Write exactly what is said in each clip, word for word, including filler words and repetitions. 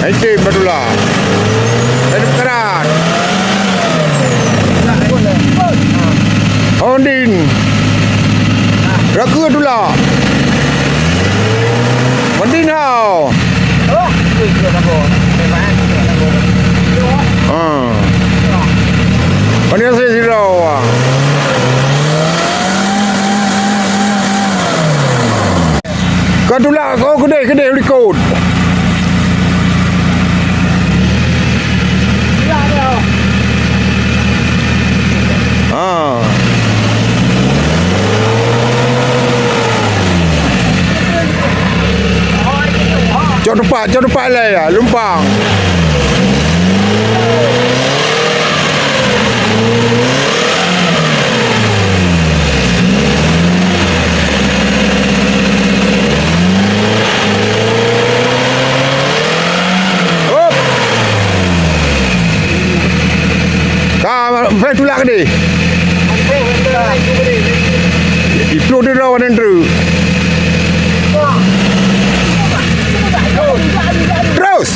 Hai, tim batula. Hai, tim karat. Hondin. Rakeu tula. Hondin hau. Ha. Hondin aséh sidroe. Ka tulak, oh, keudeh, keudeh likot. Ha. Cok teumpat, cok teumpat lé ya, lumpang. Hop. Ka, meuhai tulak keudeh. Ipluek di droe wan treuk. Terus.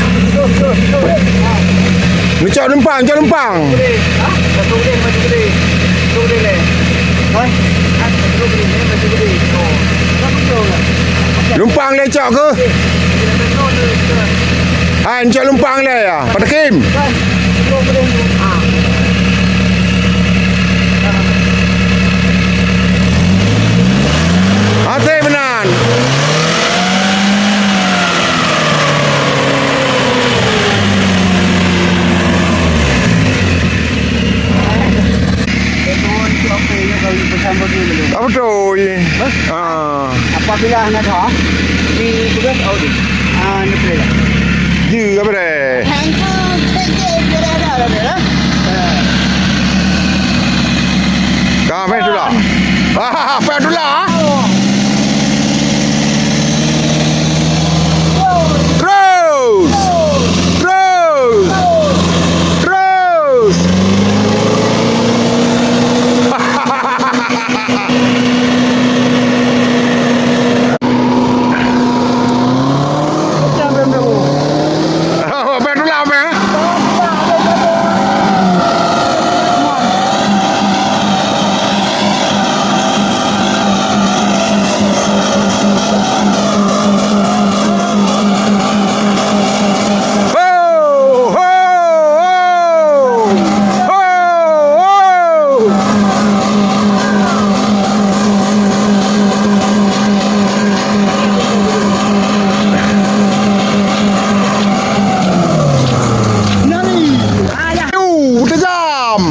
Neucok lumpang, cok lumpang. Lumpang lé cok keuh. Hai, neucok lumpang lé ya. Patakim. Até meunan. Apa tu? Ah. Apabila anda dah di tugas audit, ah, ni boleh. Ji apa deh? Hang tu, hang tu, dah, dah, dah, dah, dah. Ka, Faizullah. Ah, Faizullah. Terus. Terus. Terus. Ho, ho, ho! Ho, ho! Nani? Ayah. Yu, tajam!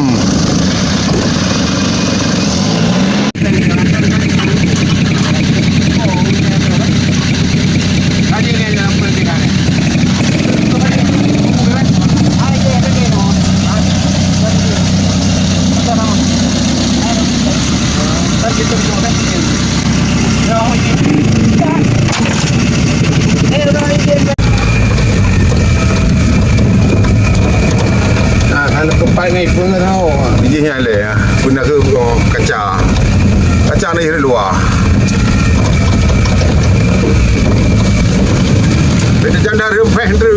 Nah, hana teumpat ngon ipeue ngon hao. Jih nyan lé, pun na keu kaca. Kaca na di luwa. Beda janda rempeh tu.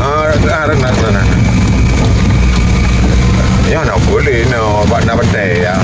Ah, ah, na, na, na. Ya, na boleh, na, bak na pantai, ya.